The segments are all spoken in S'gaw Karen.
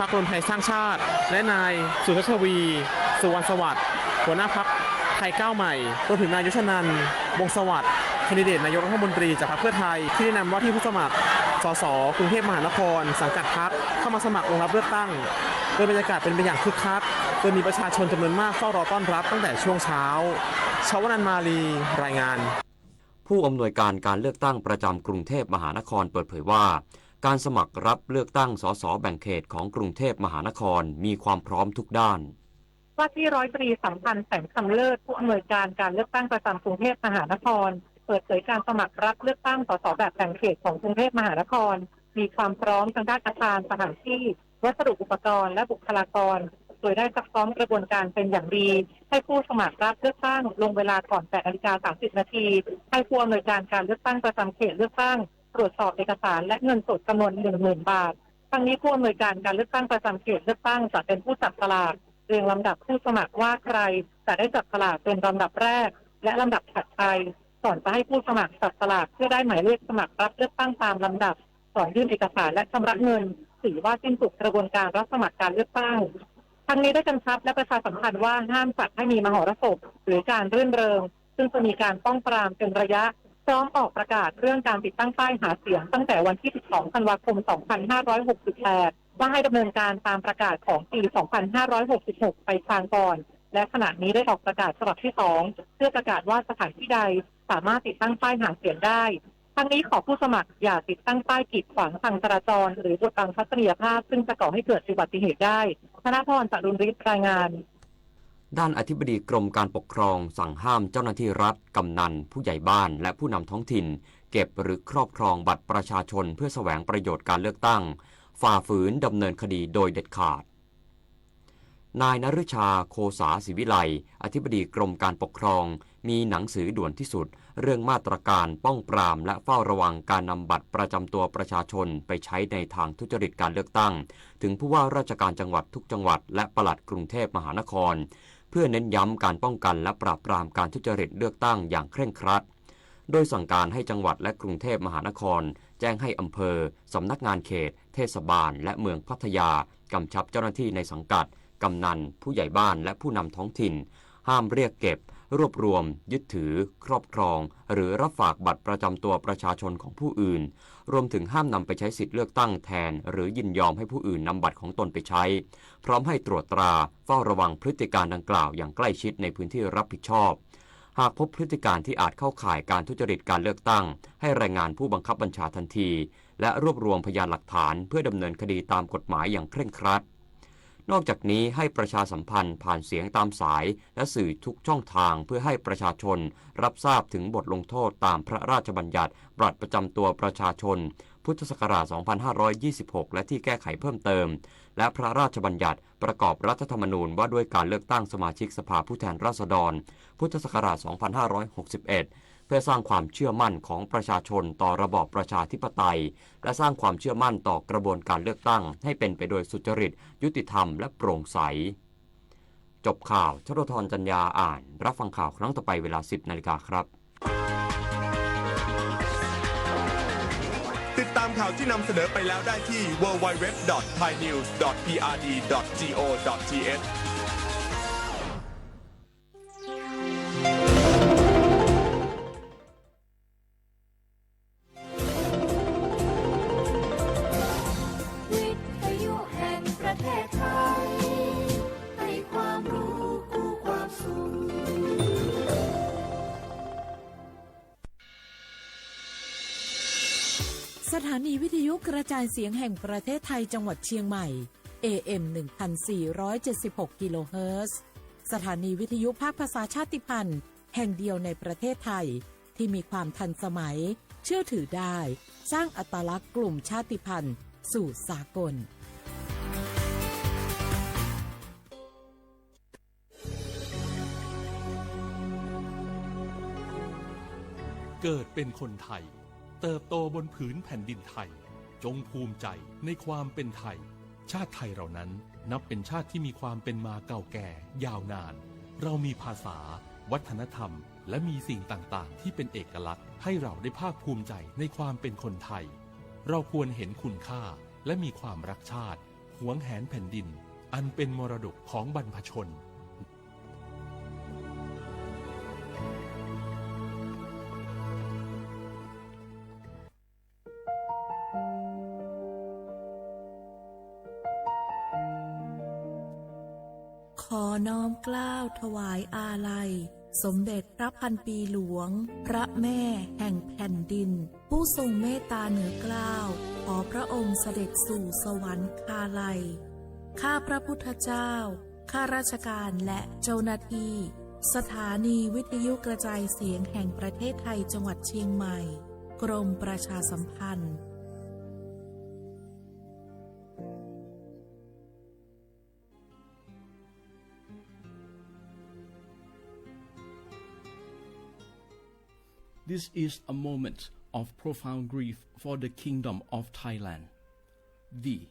พรรครวมไทยสร้างชาติ และนายสุชาติทวี สุวรรณสวัสดิ์ หัวหน้าพรรคไทยก้าวใหม่ รวมถึงนายยุทธนันท์ วงศ์สวัสดิ์ แคนดิเดตนายกรัฐมนตรีจากพรรคเพื่อไทย ที่ได้นำว่าที่ผู้สมัคร สส กรุงเทพมหานคร สังกัดพรรค เข้ามาสมัครลงรับเลือกตั้ง โดยบรรยากาศเป็นไปอย่างคึกคัก โดยมีประชาชนจำนวนมากเฝ้ารอต้อนรับตั้งแต่ช่วงเช้า ชวนันท์ มาลี รายงาน ผู้อำนวยการการเลือกตั้งประจำกรุงเทพมหานครเปิดเผยว่า การสมัครรับเลือกตั้ง สส แบ่งเขตของกรุงเทพมหานครมีความพร้อมทุกด้าน ว่าที่ร้อยตรีสัมพันธ์ แสงคำเลิศ ผู้อำนวยการการเลือกตั้งประจำกรุงเทพมหานคร เปิดเผยการสมัครรับเลือกตั้ง สส แบบแบ่งเขตของกรุงเทพมหานคร มีความพร้อมทางด้านอาคาร สถานที่ วัสดุอุปกรณ์ และบุคลากร โดยได้ซักซ้อมกระบวนการเป็นอย่างดี ให้ผู้สมัครรับเลือกตั้งลงเวลาก่อน แปดนาฬิกาสามสิบนาที ให้ผู้อำนวยการการเลือกตั้งประจำเขตเลือกตั้ง ตรวจสอบเอกสารและเงินสดจำนวน หนึ่งหมื่นบาท ทั้งนี้ผู้อำนวยการการเลือกตั้งประจำเขตเลือกตั้งจะเป็นผู้จับสลาก เรียงลำดับผู้สมัครว่าใครจะได้จับสลากเป็นลำดับแรก และลำดับถัดไป ก่อนจะให้ผู้สมัครจับสลากเพื่อได้หมายเลขสมัครรับเลือกตั้งตามลำดับ ก่อนยื่นเอกสารและชำระเงิน ถือว่าสิ้นสุดกระบวนการรับสมัครการเลือกตั้ง ทั้งนี้ได้กำชับและประชาสัมพันธ์ว่าห้ามจัดให้มีมหรสพ หรือการรื่นเริง ซึ่งจะมีการป้องปรามเป็นระยะ พร้อมออกประกาศเรื่องการติดตั้งป้ายหาเสียงตั้งแต่วันที่ สิบสอง ธันวาคม สองพันห้าร้อยหกสิบแปด ว่าให้ดำเนินการตามประกาศของปี สองพันห้าร้อยหกสิบหก ไปพลางก่อน และขณะนี้ได้ออกประกาศฉบับที่สอง เพื่อประกาศว่าสถานที่ใดสามารถติดตั้งป้ายหาเสียงได้ ทั้งนี้ขอผู้สมัครอย่าติดตั้งป้ายกีดขวางทางจราจร หรือบดบังทัศนียภาพ ซึ่งจะก่อให้เกิดอุบัติเหตุได้ ธนพร จรุนฤทธิ์ รายงาน ด้านอธิบดีกรมการปกครองสั่งห้ามเจ้าหน้าที่รัฐ กำนัล ผู้ใหญ่บ้าน และผู้นำท้องถิ่น เก็บหรือครอบครองบัตรประชาชนเพื่อแสวงประโยชน์การเลือกตั้ง ฝ่าฝืนดำเนินคดีโดยเด็ดขาด นายนฤชา โคสาศิวิไลย์ อธิบดีกรมการปกครอง มีหนังสือด่วนที่สุด เรื่องมาตรการป้องปรามและเฝ้าระวังการนำบัตรประจำตัวประชาชนไปใช้ในทางทุจริตการเลือกตั้ง ถึงผู้ว่าราชการจังหวัดทุกจังหวัด และปลัดกรุงเทพมหานคร เพื่อเน้นย้ำการป้องกันและปราบปรามการทุจริตเลือกตั้งอย่างเคร่งครัด โดยสั่งการให้จังหวัดและกรุงเทพมหานคร แจ้งให้อำเภอ สำนักงานเขต เทศบาล และเมืองพัทยา กำชับเจ้าหน้าที่ในสังกัด กำนัล ผู้ใหญ่บ้าน และผู้นำท้องถิ่น ห้ามเรียกเก็บ รวบรวม ยึดถือ ครอบครอง หรือรับฝากบัตรประจำตัวประชาชนของผู้อื่น รวมถึงห้ามนำไปใช้สิทธิ์เลือกตั้งแทน หรือยินยอมให้ผู้อื่นนำบัตรของตนไปใช้ พร้อมให้ตรวจตรา เฝ้าระวังพฤติการดังกล่าวอย่างใกล้ชิดในพื้นที่รับผิดชอบ หากพบพฤติการที่อาจเข้าข่ายการทุจริตการเลือกตั้ง ให้รายงานผู้บังคับบัญชาทันที และรวบรวมพยานหลักฐานเพื่อดำเนินคดีตามกฎหมายอย่างเคร่งครัด นอกจากนี้ให้ประชาสัมพันธ์ผ่านเสียงตามสายและสื่อทุกช่องทางเพื่อให้ประชาชนรับทราบถึงบทลงโทษตามพระราชบัญญัติบัตรประจำตัวประชาชน พุทธศักราช สองพันห้าร้อยยี่สิบหก และที่แก้ไขเพิ่มเติม และพระราชบัญญัติประกอบรัฐธรรมนูญว่าด้วยการเลือกตั้งสมาชิกสภาผู้แทนราษฎร พุทธศักราช สองพันห้าร้อยหกสิบเอ็ด เพื่อสร้างความเชื่อมั่นของประชาชนต่อระบอบประชาธิปไตย และสร้างความเชื่อมั่นต่อกระบวนการเลือกตั้งให้เป็นไปโดยสุจริต ยุติธรรม และโปร่งใส จบข่าว ชโลธร จันยา อ่าน รับฟังข่าวครั้งต่อไปเวลา สิบนาฬิกาครับ ติดตามข่าวที่นำเสนอไปแล้วได้ที่ ดับเบิลยู ดับเบิลยู ดับเบิลยู ดอท ไทยนิวส์ ดอท พีอาร์ดี ดอท จี โอ ดอท ที เอช วิทยุแห่งประเทศไทย ให้ความรู้คู่ความสุข สถานีวิทยุกระจายเสียงแห่งประเทศไทยจังหวัดเชียงใหม่ เอ เอ็ม หนึ่งพันสี่ร้อยเจ็ดสิบหก กิโลเฮิรตซ์ สถานีวิทยุภาคภาษาชาติพันธุ์แห่งเดียวในประเทศไทย ที่มีความทันสมัย เชื่อถือได้ สร้างอัตลักษณ์กลุ่มชาติพันธุ์สู่สากล เกิดเป็นคนไทย เติบโตบนผืนแผ่นดินไทย จงภูมิใจในความเป็นไทย ชาติไทยเรานั้นนับเป็นชาติที่มีความเป็นมาเก่าแก่ยาวนาน เรามีภาษา วัฒนธรรม และมีสิ่งต่างๆ ที่เป็นเอกลักษณ์ ให้เราได้ภาคภูมิใจในความเป็นคนไทย เราควรเห็นคุณค่าและมีความรักชาติ หวงแหนแผ่นดินอันเป็นมรดกของบรรพชน ขอน้อมเกล้าถวายอาลัย สมเด็จพระพันปีหลวง พระแม่แห่งแผ่นดิน ผู้ทรงเมตตาเหนือเกล้า ขอพระองค์เสด็จสู่สวรรคาลัย ข้าพระพุทธเจ้า ข้าราชการและเจ้าหน้าที่ สถานีวิทยุกระจายเสียงแห่งประเทศไทยจังหวัดเชียงใหม่ กรมประชาสัมพันธ์ This is a moment of profound grief for the Kingdom of Thailand. We,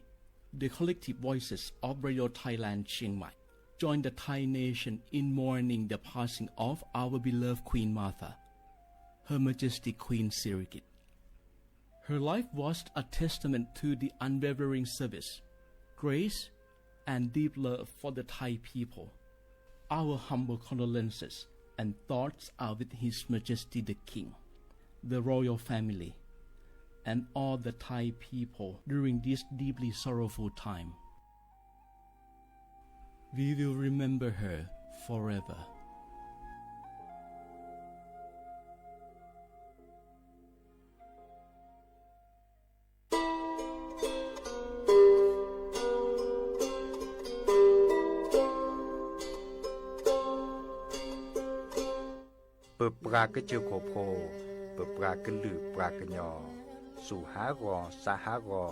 the collective voices of Radio Thailand Chiang Mai, join the Thai nation in mourning the passing of our beloved Queen Mother, Her Majesty Queen Sirikit. Her life was a testament to the unwavering service, grace, and deep love for the Thai people. Our humble condolences and thoughts are with His Majesty the King, the royal family, and all the Thai people during this deeply sorrowful time. We will remember her forever. ပပှၤကစၢၢ်ခိၣ်ဖိ, ပပှၤကလုာ်ပှၤကညီ, စူၢ်ဟးဂီၤစးဟးဂီ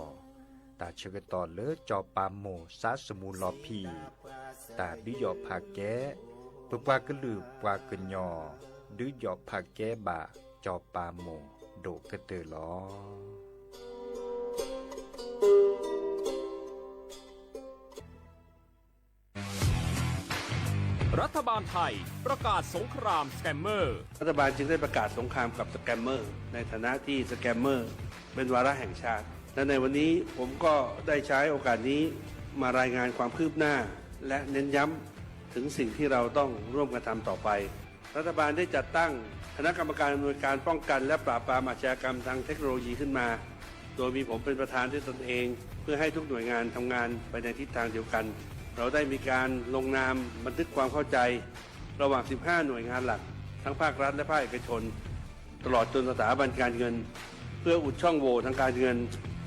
ၤ, တၢ်ဆၢကတီၢ်လၢစီၤပၤမိၢ်စးစမူလီၤဖံး, တၢ်ဒုးယီၣ်ဖးကဲ, ပပှၤကလုာ်ပှၤကညီ, ဒုးယီၣ်ဖးကဲဘၣ်စီၤပၤမိၢ်ဒိၣ်ကတၢၢ်လီၤ. รัฐบาลไทย ประกาศสงครามสแกมเมอร์ รัฐบาลจึงได้ประกาศสงครามกับสแกมเมอร์ ในฐานะที่สแกมเมอร์เป็นวาระแห่งชาติ และในวันนี้ผมก็ได้ใช้โอกาสนี้มารายงานความคืบหน้า และเน้นย้ำถึงสิ่งที่เราต้องร่วมกันทำต่อไป รัฐบาลได้จัดตั้งคณะกรรมการอำนวยการป้องกันและปราบปรามอาชญากรรมทางเทคโนโลยีขึ้นมา โดยมีผมเป็นประธานด้วยตนเอง เพื่อให้ทุกหน่วยงานทำงานไปในทิศทางเดียวกัน เราได้มีการลงนามบันทึกความเข้าใจ ระหว่าง สิบห้า หน่วยงานหลัก ทั้งภาครัฐและภาคเอกชน ตลอดจนสถาบันการเงิน เพื่ออุดช่องโหว่ทางการเงิน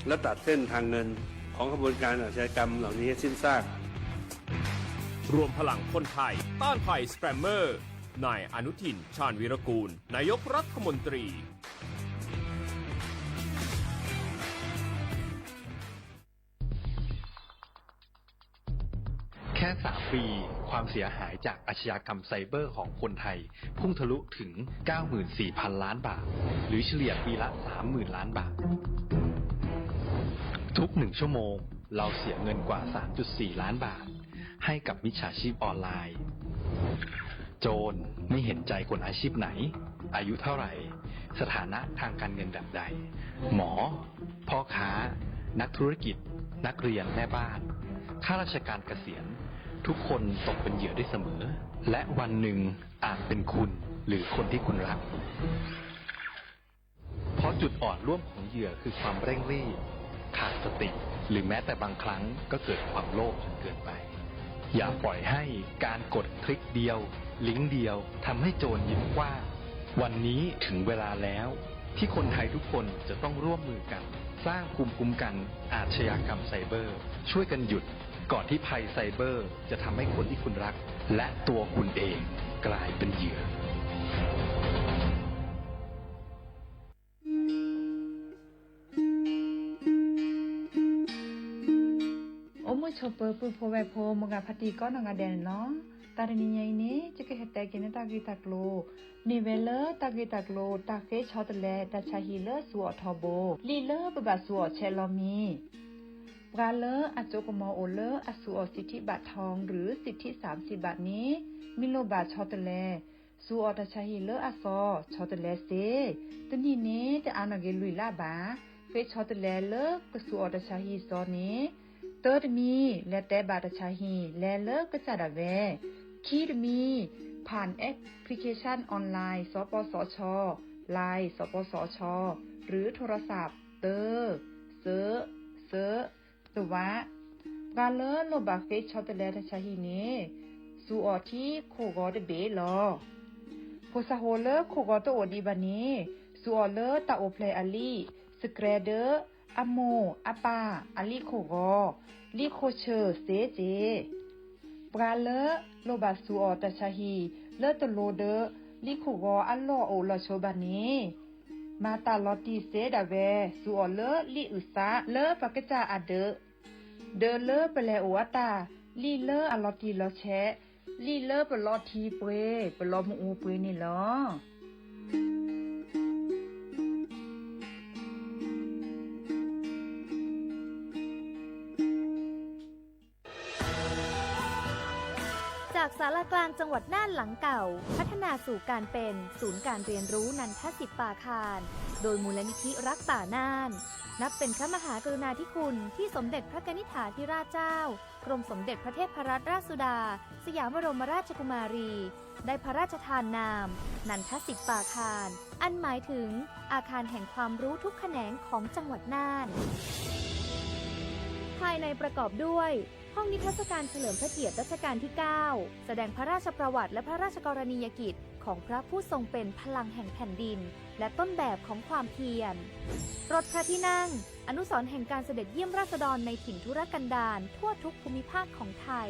และตัดเส้นทางเงินของขบวนการอาชญากรรมเหล่านี้ให้สิ้นซาก รวมพลังคนไทย ต้านภัยสแกมเมอร์ นายอนุทิน ชาญวีรกูล นายกรัฐมนตรี แค่ สาม ปี ความเสียหายจากอาชญากรรมไซเบอร์ของคนไทย พุ่งทะลุถึง เก้าหมื่นสี่พัน ล้านบาท หรือเฉลี่ยปีละ สามหมื่น ล้านบาท ทุกหนึ่งชั่วโมง เราเสียเงินกว่า สามจุดสี่ ล้านบาท ให้กับมิจฉาชีพออนไลน์ โจรไม่เห็นใจคนอาชีพไหน อายุเท่าไหร่ สถานะทางการเงินแบบใด หมอ พ่อค้า นักธุรกิจ นักเรียน แม่บ้าน ข้าราชการเกษียณ ทุกคนตกเป็นเหยื่อได้เสมอ และวันหนึ่งอาจเป็นคุณหรือคนที่คุณรัก เพราะจุดอ่อนร่วมของเหยื่อคือความเร่งรีบ ขาดสติ หรือแม้แต่บางครั้งก็เกิดความโลภจนเกินไป อย่าปล่อยให้การกดคลิกเดียว ลิงก์เดียว ทำให้โจรยิ้มกว้าง วันนี้ถึงเวลาแล้ว ที่คนไทยทุกคนจะต้องร่วมมือกัน สร้างภูมิคุ้มกันอาชญากรรมไซเบอร์ ช่วยกันหยุด ก่อนที่ภัยไซเบอร์จะทำให้คนที่คุณรัก และตัวคุณเองกลายเป็นเหยื่อ အိၣ်မုာ်ဆိးပၢၤပုၢ်ဖိဝဲၢ်ဖိ မိၢ်ဂၤဖါတံၢ်ကိးနီၢ်ဂၤဒဲးန့ၣ်လီၤ. တၢ်တနံၤညါအံၤန့ၣ် ယကဟဲတဲက့ၤန့ၢ်တၢ်ဂ့ၢ်တၢ်ကျိၤ မ့ၢ်ဝဲလၢတၢ်ဂ့ၢ်တၢ်ကျိၤ တၢ်ဃ့ဆီတလဲတၢ်ဆါဟံၣ်လၢစူၤအီၣ်ထီဘိ လံာ်လၢပဘၣ်စူၤအီၣ်ဆဲးလီၤမံၤ ပှၤလၢအစိကမီၤအိၣ်လၢအစူၤအီၣ် สิทธิบัตรทอง หรือ สิทธิสามสิบบาท န့ၣ် မ့ၢ်လိၣ်ဘၣ်ဆီတလဲ စူၤအီၣ်တၢ်ဆါဟံၣ်လၢအစီၤ ဆီတလဲစ့ တနံၣ်န့ၣ် တအါနီၢ်က့ၤလွံၢ်လါဘၣ်. ဃ့ဆီတလဲလၢကစူၤအီၣ်တၢ်ဆါဟံၣ်စီၤန့ၣ် တၢတမံၤ လဲၤတဲဘၣ်တၢ်ဆါဟံၣ် လဲၤလၢကစၢ်ဒၣ်ဝဲ. ခံတမံၤ ဖၣ် application online စီၤပီစီၤဆီ, Line စီၤပီစီၤဆီ, ရူးထိရစၣ် တၢ, စၢ, စၢ, သဝး. ပှၤလၢလိၣ်ဘၣ်ဃ့ဆီတလဲတၢ်ဆါဟံၣ်န့ၣ် စူးအီၣ်ထံခိၣ်ဂီၤတဘ့ၣ်လီၤ. ဖိသၣ်ဖိလၢခိၣ်ဂီၤတအိၣ်ဒံးဘၣ်န့ၣ် စူးအီၣ်လၢတၢ်အိၣ်ဖျဲၣ်အလံာ် စကြဲဒၢ အမိၢ်အပၢ်အလံာ်ခိၣ်ဂီၤ, လံာ်ခိၣ်ဆၢၣ်စ့စ့ၢ်. ပှၤလၢလိၣ်ဘၣ်စူးအီၣ်တၢ်ဆါဟံၣ် လၢတလိၤဒီး လံာ်ခိၣ်ဂီၤအလီၢ်အိၣ်လီၤဆိဘၣ်န့ၣ် မၤတၢ်လီၤတံၢ်စ့ဒၣ်ဝဲ စူးအီၣ်လၢလံာ်အုၣ်သးလၢပကစၢ်အဒၢး, ဒီးလၢပလဲၤအိၣ်အတၢ်, လံာ်လၢအလီၤတံၢ်လီၤဆဲး, လံာ်လၢပလီၤထံပှ့ၤ ပလီၤမုၢ်အူပှ့ၤန့ၣ်လီၤ. จากศาลากลางจังหวัดน่านหลังเก่า พัฒนาสู่การเป็นศูนย์การเรียนรู้นันทสิทธิ์ปาคาร โดยมูลนิธิรักป่าน่าน นับเป็นพระมหากรุณาธิคุณที่สมเด็จพระกนิษฐาธิราชเจ้า กรมสมเด็จพระเทพรัตนราชสุดา สยามบรมราชกุมารี ได้พระราชทานนาม นันทสิทธิ์ปาคาร อันหมายถึงอาคารแห่งความรู้ทุกแขนงของจังหวัดน่าน ภายในประกอบด้วย ห้องนิทรรศการเฉลิมพระเกียรติรัชกาลที่ เก้า แสดงพระราชประวัติและพระราชกรณียกิจของพระผู้ทรงเป็นพลังแห่งแผ่นดิน และต้นแบบของความเพียร รถพระที่นั่ง อนุสรณ์แห่งการเสด็จเยี่ยมราษฎรในถิ่นทุรกันดารทั่วทุกภูมิภาคของไทย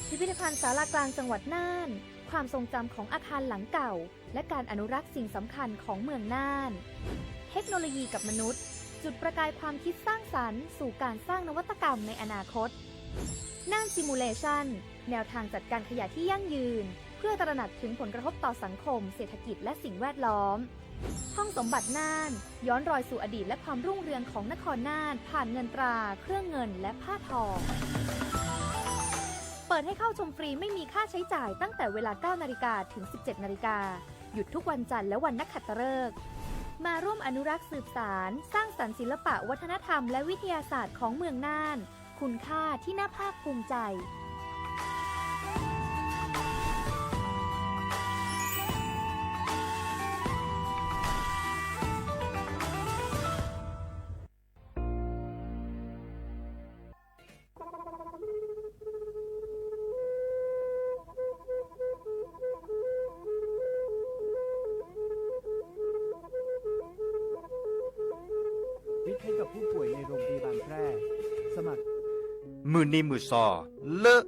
พิพิธภัณฑ์ศาลากลางจังหวัดน่าน ความทรงจำของอาคารหลังเก่า และการอนุรักษ์สิ่งสำคัญของเมืองน่าน เทคโนโลยีกับมนุษย์ จุดประกายความคิดสร้างสรรค์สู่การสร้างนวัตกรรมในอนาคต น่าน Simulation แนวทางจัดการขยะที่ยั่งยืน เพื่อตระหนักถึงผลกระทบต่อสังคม เศรษฐกิจ และสิ่งแวดล้อม ห้องสมบัติน่าน ย้อนรอยสู่อดีตและความรุ่งเรืองของนครน่าน ผ่านเงินตรา เครื่องเงิน และผ้าทอง เปิดให้เข้าชมฟรีไม่มีค่าใช้จ่ายตั้งแต่เวลา เก้านาฬิกา ถึง สิบเจ็ดนาฬิกา หยุดทุกวันจันทร์และวันนักขัตฤกษ์ มาร่วมอนุรักษ์สืบสาน สร้างสรรค์ศิลปะวัฒนธรรมและวิทยาศาสตร์ของเมืองน่าน คุณค่าที่น่าภาคภูมิใจ မုၢ်နံၤမုၢ်သီ လၢ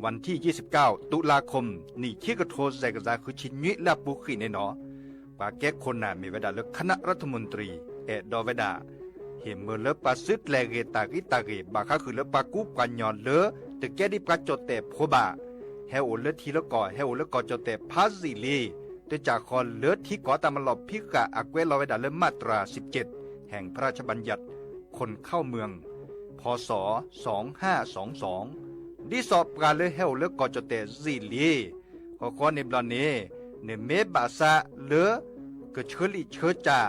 วันที่ยี่สิบเก้า ตุลาคม နံၣ်ခံကထိ စဲးကစၢ်ဃုဆံနွံ လၢအပူၤကွံာ်န့ၣ်နီၤ ပှၤကဲခိၣ်နၢ်မ့ၢ်ဝဲဒၣ်လၢ คณะรัฐมนตรี အဲၣ်ဒိးဝဲဒၣ် ဟ့ၣ်မၢလၢပှၤစုကျဲၤဂ့ၤတၢ်ဂံၢ်တၢ်ဂ့ၤ ဘၣ်ဃးဃုာ်လၢပှၤကူပှၤကညီလၢ တကဲဒ်ပှၤကၠီၣ်တဲၣ်ဖိဘၣ်, ဟဲအိၣ်လၢထံလၢကီၢ် ဟဲအိၣ်လၢကီၢ်ကၠီၣ်တဲၣ်ဖးယံာ်လံ, တၢ်စၢ်ဃီၤလၢထံကီၢ်တၢ်မၤလီၢ်ဖံးဃာ် အကွဲးလီၤဝဲဒၣ်လၢ มาตราสิบเจ็ด แห่งพระราชบัญญัติ คนเข้าเมือง พ.ศ. สองห้าสองสอง ဒ်သိးပှၤလၢဟဲအိၣ်လၢကီၢ်ကၠီၣ်တဲၣ်ယံာ်လံ ဃီဃီန့ၣ်ဘျီန့ၣ် နမ့ၢ်ဘၣ်ဆၣ်လၢ ကဆၢလံၣ်ဆၢကၠၢ်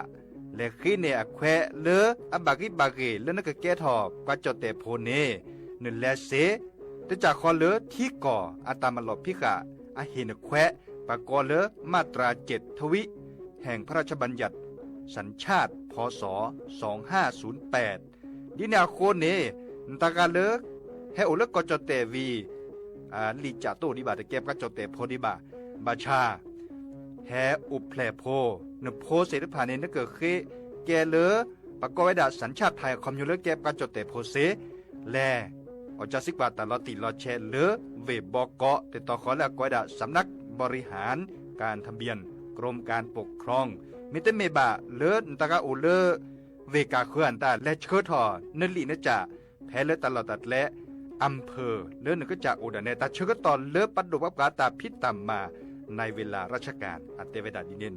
လဲၤဃ့န့ၢ်အခွဲးလၢအဘၣ်ဂံၢ်ဘၣ်ဂ့ၤ လၢနကကဲထီၣ်ပှၤကၠီၣ်တဲၣ်ဖိန့ၣ် နလဲၤစ့ တၢ်စၢ်ဃီၤလၢထံကီၢ်အတၢ်မၤလီၢ်ဖံးဃာ် အဟ့ၣ်နခွဲး ပှၤကိးလၢ มาตราเจ็ด ทวิ แห่งพระราชบัญญัติ สัญชาติ พ.ศ. สองห้าศูนย์แปด ဒ်န့ၣ်အဃိန့ၣ် နတၢ်ဂၤလၢ ဟဲအိၣ်လၢကီၢ်ကၠီၣ်တဲၣ်ဝံၤ လံာ်စၢ်တအိၣ်ဒံးဘၣ် တကဲပှၤကၠီၣ်တဲၣ်ဖိဒံးဘၣ်, ဘၣ်ဆၣ် ဟဲအိၣ်ဖျဲၣ်ဖိ, နဖိသ့ၣ်တဖၣ်န့ၣ် နကဃ့ကဲလၢ ပှၤကိးဝဲဒၣ် สัญชาติไทย အခီပညီလၢကဲပှၤကၠီၣ်တဲၣ်ဖိစ့, လဲၤ အီၣ်ကၢစံးကွၢ်တၢ်လီၤတံၢ်လီၤဆဲးလၢ ဝ့ၢ်ဘီကီး တတီၤဃီလၢအကိးဝဲဒၣ် สำนักบริหารการทะเบียน กรมการปกครอง မ့တမ့ၢ်ဘၣ်လၢနတၢ်ဂၤအိၣ်လၢ ဝ့ၢ်ကၢ်ဃၢၤအတၢ် လဲၤဆှၢထီၣ်နလံာ်နစၢ် ဖဲလၢတၢ်လီၢ်တၢ်ကျဲ อำเภอ လၢနကစၢ်အိၣ်ဒၣ်နဲ တၢ်ဆၢကတီၢ်လၢပဒိၣ်ပှၤပှၤတၢ်ဖံးတၢ်မၤ ในเวลาราชการ အတဲဝဲဒၣ်ဒ်န့ၣ်နီၤ.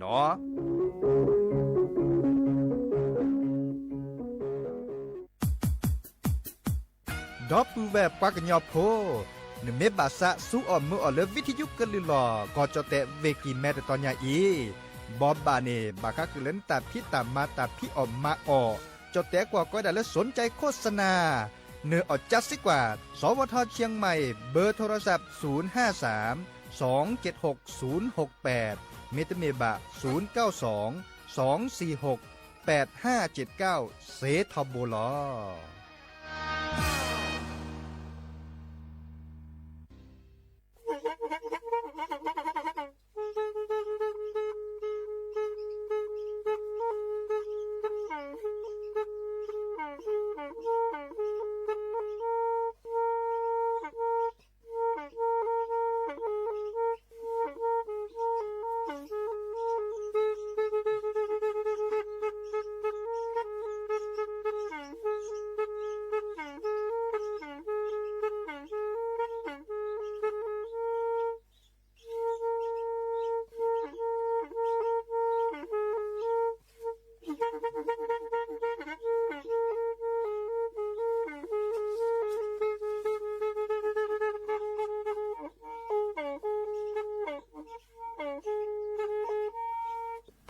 ဒီပုၢ်ဝဲၢ်ပှၤကညီဖိ, နမ့ၢ်ဘၣ်ဆၣ်ဆူအီၣ်မုာ်အီၣ်လၢ ဝံထံယုကလုၢ်လီၢ် ကီၢ်ကၠီၣ်တဲၣ်ဝ့ၢ်ကံၢ်မဲတတီၤညါအံၤ, ဘီဘၣ်န့ၣ် ဘၣ်ဃးဃုာ်လၢနတၢ်ဖံးတၢ်မၤတၢ်ဖံးအီၣ်မၤအီၣ်, ကၠီၣ်တဲၣ်ကွီၢ်ကိးဝဲဒၣ်လၢ สนใจโฆษณา နၢ်အီၣ်ကၠၢစ့ကွၢ် สวท.เชียงใหม่ เบอร์โทรศัพท์ ศูนย์ห้าสาม สองเจ็ดหก ศูนย์หกแปด မ့တမ့ၢ်ဘၣ် ศูนย์เก้าสอง สองสี่หก แปดห้าเจ็ดเก้า စ့ထီဘိလီၤ.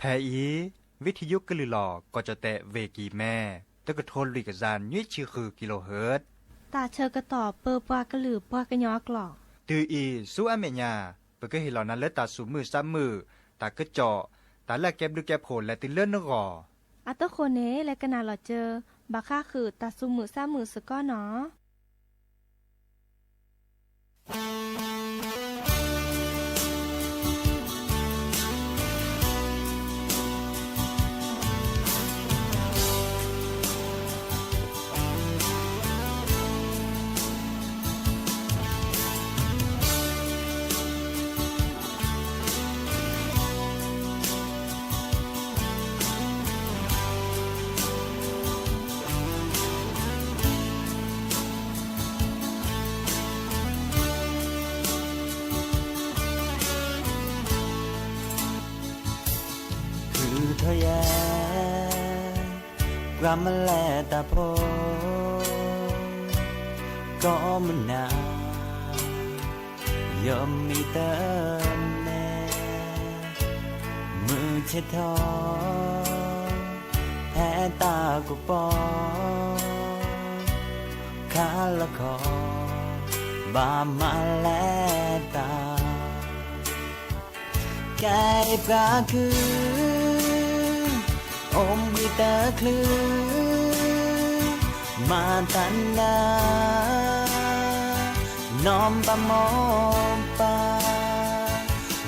ဖဲအံၤ ဝံထံယိကလုၢ်လီၤ ကီၢ်ကၠီၣ်တဲၣ် ဝ့ၢ်ကံၤမဲ တကထိလွံၢ်ကယၤနွံဆံဃုကံလိဟၢၣ် တၢ်ဆၢကတီၢ်ပၢပှၤကလုာ်ပှၤကညီအကျိာ် တုၤအံၤ ဆူအမဲာ်ညါ ပကဟ့ၣ်လီၤနၤလၢတၢ်သူၣ်မုာ်သးမုာ်, တၢ်ကစီၣ်, တၢ်လၢအကဲဘျုးကဲဖှိၣ်လဲၤတုၤလၢနဂီၢ်. အတဃိန့ၣ် လဲၤကနၣ်လီၤစၢၤ ဘၣ်ဃးဃုာ်တၢ်သူၣ်မုာ်သးမုာ်စ့ၢ်ကီးနီၤ. ထုးထီၣ်ယဲၢ် ပှၤမၤလဲၤတၢ်ဖိ ကိးမုၢ်နၤ ယမံၤတန့ၢ် မုၢ်ဆ့ၣ်ထီၣ် ဖဲတၢ်ကပီၤ ခါလီၤခီ ဘၣ်မၤလဲၤတၢ် ကဲအံၤပှၤကုၢ် အိၣ်ဘှံးတချုး မၤတၢ်နၢ နီၢ်ဘၣ်မိၢ်ပၢ်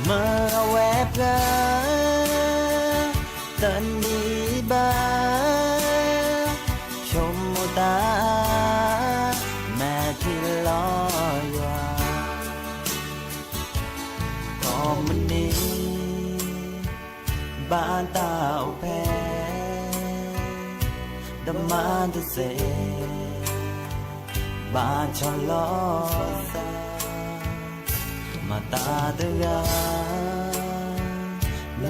မၢအဝဲပှၤ တနံၤဘၣ် ဆိကမိၣ်တၢ် မဲာ်ထံလီၤယွၤ ကိးမုၢ်နံၤ ဘၣ်တၢ်အိၣ်ဖှိၣ် တမၤတစဲး ဘၣ်ဆီၣ်လီၤသး မၤတၢ်တဂၤ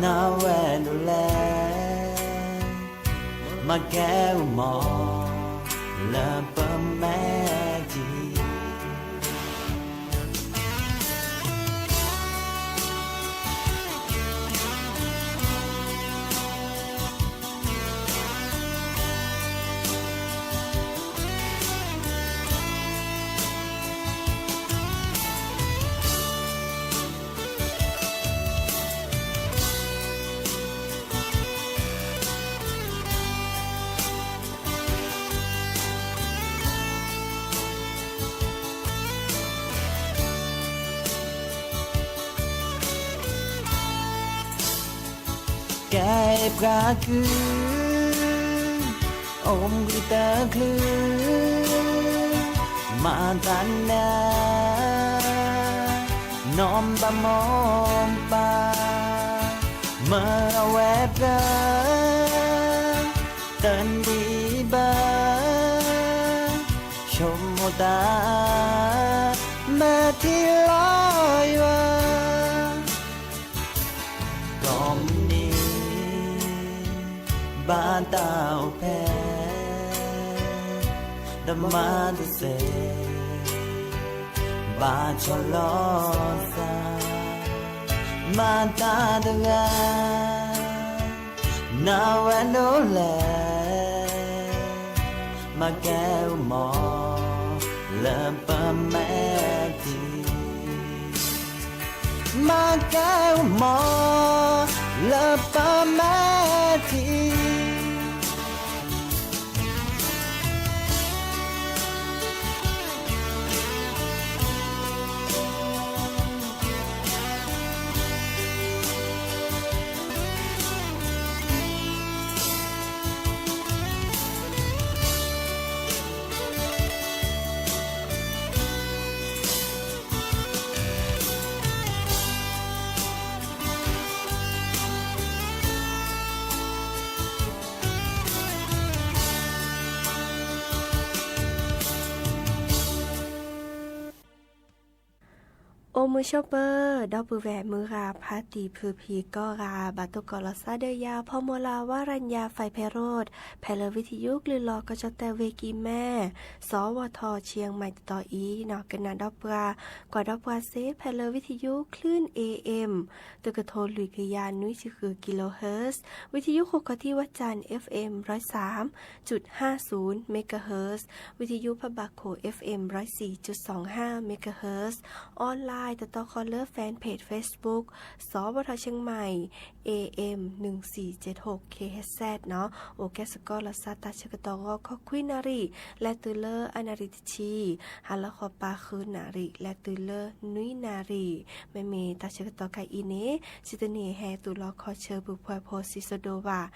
နဝဲဒၣ်လဲၣ် မၤကဲအမီၤ လၢပမဲာ်ထံ ကဲပှၤကုၢ် အိၣ်ဘှံးတချုး မၤတၢ်နၢ နီၢ်ဘၣ်မိၢ်ပၢ် မၢအဝဲပှၤ တနံၤဘၣ် ဆိကမိၣ်တၢ် မဲာ်ထံလီၤယွၤ ကိးမုၢ်နံၤ ဘၣ်တၢ်အိၣ်ဖှိၣ် တမၤတစဲး ဘၣ်ဆီၣ်လီၤသး မၤတၢ်တဂၤ နဝဲဒၣ်လဲၣ် မၤကဲအမီၤ လၢပမဲာ်ထံ, မၤကဲမီၤ လၢပမဲာ်ထံ. အိၣ်မုာ်ဆိးပၢၤ ဒီပုၢ်ဝဲၢ်မုၢ်ဂၤ ဖါတံၢ်ဖုဖံကိးဂၤ ဘၣ်တိၢ်ကီးလီၤစၢ်ဒီးယၤ ဖီမီၤလၤ ဝါရညါ ဖဲဖဲရိၣ် ဖဲလၢဝံထယုကလုၢ်လီၤကီၢ်ကၠီၣ်တဲၣ်ဝ့ၢ်ကံမဲၣ် စီၤဝီၤထီၣ်ဆံၣ်မဲၣ်တတီၤအံၤ ကနၣ်ဒီးပှၤ ကွၢ်ဒီးပှၤစ့ၢ် ဖဲလၢဝံထယု คลื่น เอ เอ็ม တကထိလွံၢ်ကယၤနွံဆံဃု กิโลเฮิรตซ์, ဝံထယုဃိးခီၣ်ထံးဝၣ်တၢ် เอฟเอ็มร้อยสามจุดห้าศูนย์เมกะเฮิรตซ์, ဝံထယုဖးဘၣ်ခိၣ် เอฟเอ็มร้อยสี่จุดสองห้าเมกะเฮิรตซ์, ออนไลน์ တတီၤဃီလၢ fanpage Facebook စီၤဝီၤထီၣ်ဆံၣ်မဲၣ် เอ เอ็ม หนึ่งสี่เจ็ดหก เคเอช เอส เอส เนาะ, အိၣ်ကဲစ့ၢ်ကီးလီၤစၢ်တၢ်ဆၢကတီၢ်ဂီၤ ခီခွံနၣ်ရံၣ် လဲၤတုၤလၢအနၣ်ရံၣ်တဆံ, ဟါလီၤဃီၤပၤဃုနၣ်ရံၣ် လဲၤတုၤလၢနွံနၣ်ရံၣ်, မ့မ့ၢ်တၢ်ဆၢကတီၢ်ခါအံၤန့ၣ် စံးတန့ၢ်ဟဲသူၣ်လီၤခီၣ်ဆၢ ပူၤဖှဲးဖိစံးစိဒိၣ်ဘၣ်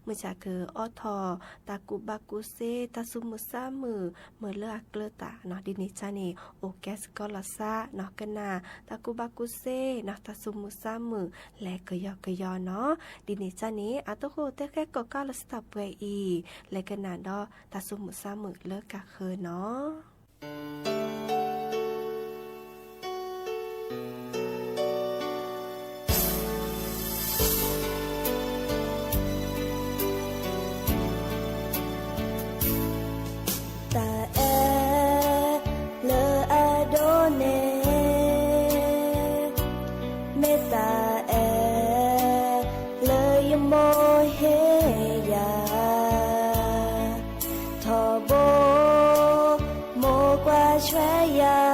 မုၢ်ဆါကအိးထီၣ် တၢ်ကူၣ်ဘၣ်ကူၣ်စ့ တၢ်သူၣ်မုာ်သးမုာ် မ့ၢ်လၢအကျၢၤတၢ်နီၤ, ဒ်န့ၣ်အံၤန့ၣ် အိၣ်ကဲစ့ၢ်ကီးလီၤစၢ်နီၤ, ကနၣ် တၢ်ကူၣ်ဘၣ်ကူၣ်စ့နီၤ, တၢ်သူၣ်မုာ်သးမုာ် လဲၤကယီကယီနီၤ, ဒ်န့ၣ်အံၤန့ၣ် အတၢ်ဃိၣ်တဲဃဲကိးကးလီၤစၢ်တၢ်ပှဲၤအံၤ, လဲၤကနၣ်ဒီးတၢ်သူၣ်မုာ်သးမုာ်လၢကဃၢၤနီၤ. တၢ်အဲၣ်လၢအဒိၣ်န့ၣ် မ့ၢ်တၢ်အဲၣ်လၢယမိၢ်ဟ့ၣ်ယၤ, ထီဘိ မိၢ်ကွၢ်ထွဲယၤ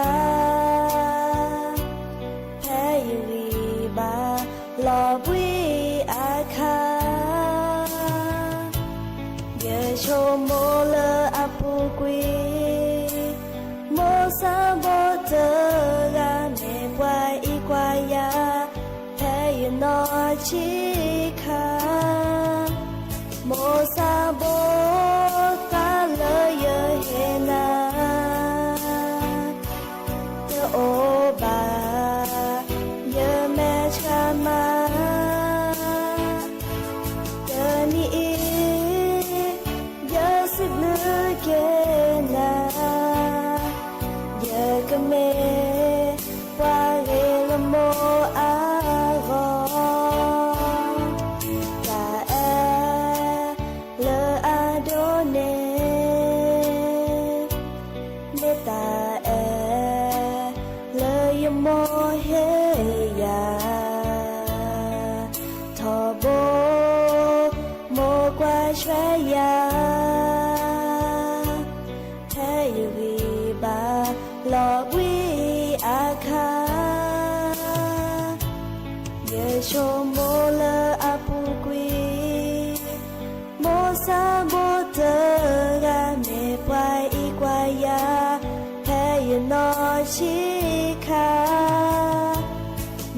ဖဲယဂံၢ်ဘါလီၤဘှံးအခါ, ယဆိကမိၣ်လၢအပူၤကွံာ်, မိၢ်သးဘိတဂၤမ့ၢ်ပှၤအံၤကွၢ်ယၤ ဖဲယနီၢ်ဆံးခါ, မိၢ်သးဘိတၢ်လၢယဟ့ၣ်နၤ တအိၣ်ဘၣ် ယမဲာ်ဆှးမး, တနံၤအံၤ ယစံးဘျုးက့ၤနၤ, ယကမ့ၢ်ပှၤဂ့ၤလၢမိၢ်အဂီၢ်, တၢ်အဲၣ်လၢအဒိၣ်န့ၣ် မ့ၢ်တၢ်အဲၣ်လၢယမိၢ်ဟ့ၣ်ယၤ, ထီဘိ မိၢ်ကွၢ်ထွဲယၤ ဖဲယဂံၢ်ဘါလီၤဘှံးအခါ, ယဆိကမိၣ်လၢအပူၤကွံာ်, မိၢ်သးဘိတဂၤမ့ၢ်ပှၤအံၤကွၢ်ယၤ ဖဲယနီၢ်ဆံးခါ,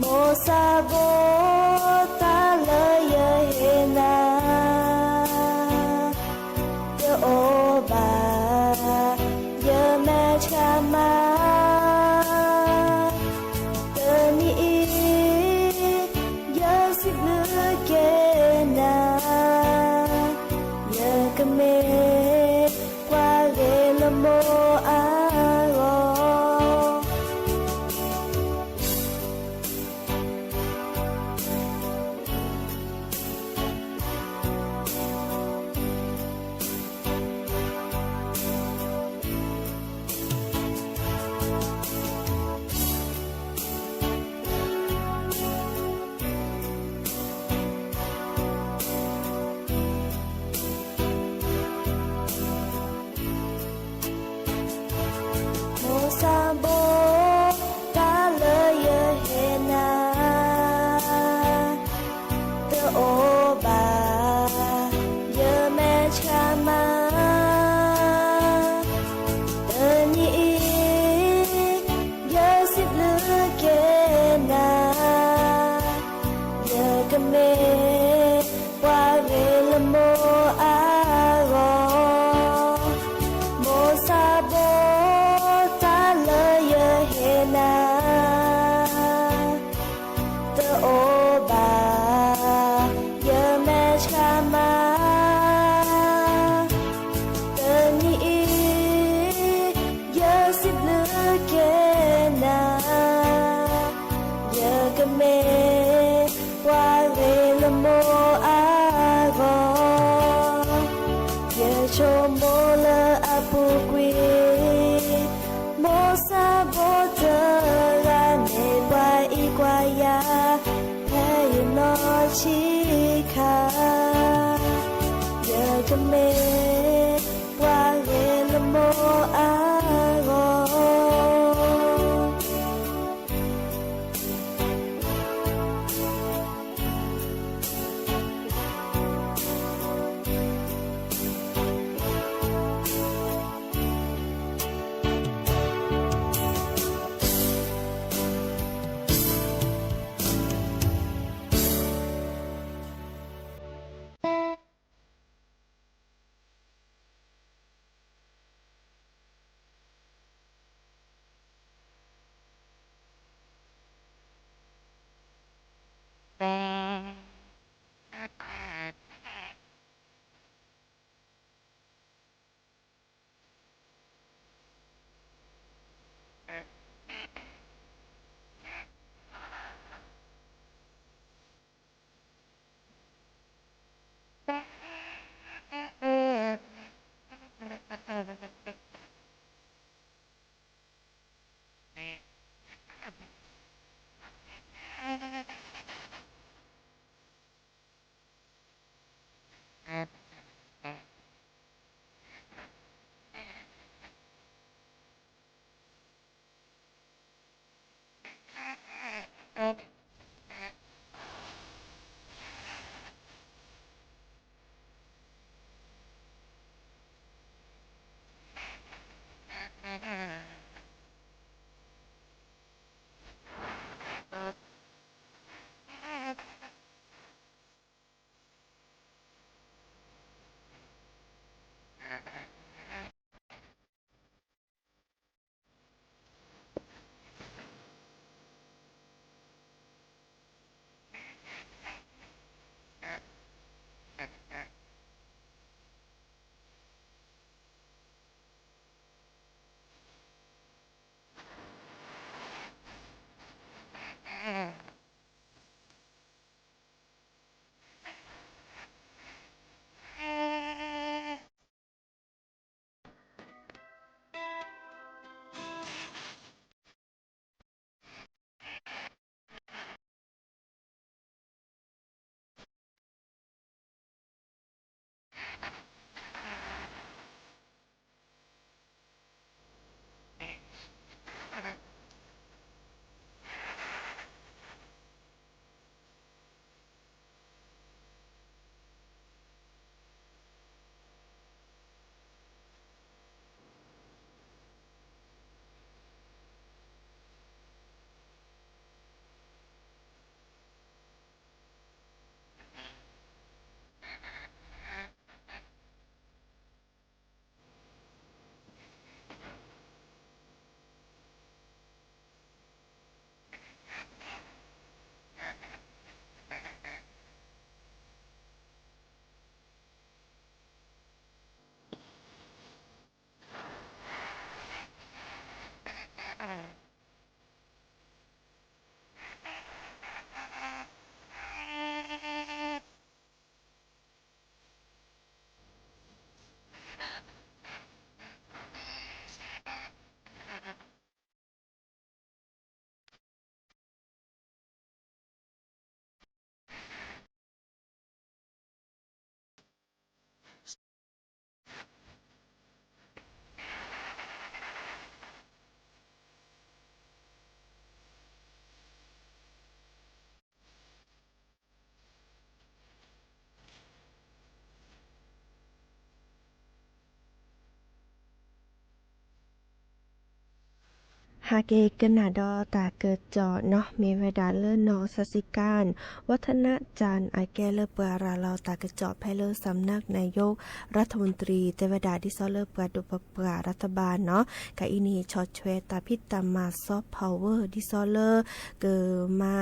မိၢ်သးဘိတၢ်လၢယဟ့ၣ်နၤ တအိၣ်ဘၣ် ယမဲာ်ဆှးမး, တနံၤအံၤ ယစံးဘျုးက့ၤနၤ, ယကမ့ၢ်ပှၤဂ့ၤလၢမိၢ်အဂီၢ်. ဟဲက့ၤကနၣ်ဒီးတၢ်ကစီၣ်နီၤ မ့ၢ်ဝဲဒၣ်လၢနီၢ် စၤစံကၣ် ဝဲထနၣ်ကၠၣ် အကဲလၢပှၤရၤလီၤတၢ်ကစီၣ်ဖဲလၢ စၢနၢကနၢယိက်ရးထမူတရံ တဲဝဲဒၣ်ဒ်သိးလၢပှၤဒိၣ်ပပှၢ်ရၤတဘၣ်နီၤ ကအံၤန့ၣ် ဆီၣ်ထွဲတၢ်ဖံးတၢ်မၤ soft power ဒ်သိးလၢ ကမၤ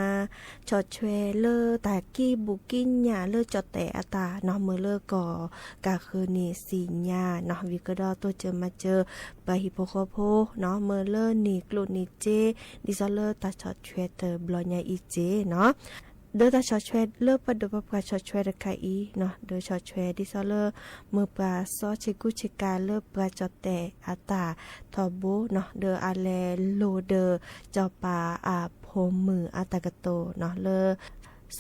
ဆီၣ်ထွဲလၢတၢ်ကံၢ်ဘူၣ်ကံၢ်ညၣ်လၢကၠီၣ်တဲာ်အတၢ်နီၤ မ့ၢ်လၢကီၢ်ကၢ်ဃၢၤန့ၣ် စံၣ်ညါနီၤ ဝံၤကဒီးတိစၢၤမၤစၢၤ ပှၤဟံၣ်ဖိဃီဖိနီၤ မ့ၢ်လၢန့ၢ်ကျိၣ်န့ၢ်စ့ ဒ်သိးလၢတၢ်ဆီၣ်ထွဲတဘျီညါအံၤစ့နီၤ ဒီးတၢ်ဆီၣ်ထွဲလၢပှၤဒိၣ်ပပှၢ်ဆီၣ်ထွဲတခါအံၤနီၤ ဒီးဆီၣ်ထွဲဒ်သိးလၢ မ့ၢ်ပှၤစီဆ့ကူဆ့ကၤလၢပှၤကၠီၣ်တဲာ်အတၢ်ထီဘိနီၤ ဒီးအလဲၤလိၤဒီး စီၤပၤအဖိမုၣ်အတၢ်ကတိၤနီၤ လၢ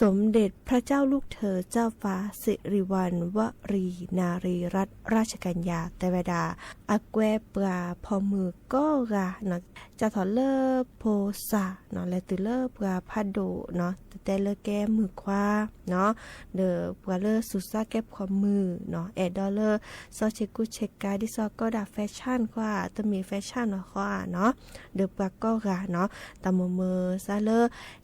สมเด็จพระเจ้าลูกเธอเจ้าฟ้าสิริวัณวรีนารีรัตนราชกัญญา တဲဝဲဒၣ် အကွဲပှၤဖီမုၢ်ကိးဂၤနီၤ စးထီၣ်လၢဖိစၢ်နီၤ လဲၤတုၤလၢပှၤဖးဒိၣ်နီၤ တတဲလၢကဲမုၣ်ခွါနီၤ ဒီးပှၤလၢသူၣ်စၢ်ကဲဖီမုၢ်နီၤ အဲၣ်ဒိးလၢ စီဆ့ကူဆ့ကၤ ဒ်သိးကီးဒၣ် fashion ဃီဧါ တမ့ၢ် fashion နီၤဃီဧါနီၤ ဒီးပှၤကိးဂၤနီၤ တၢ်မိၣ်မုာ်စၢ်လၢ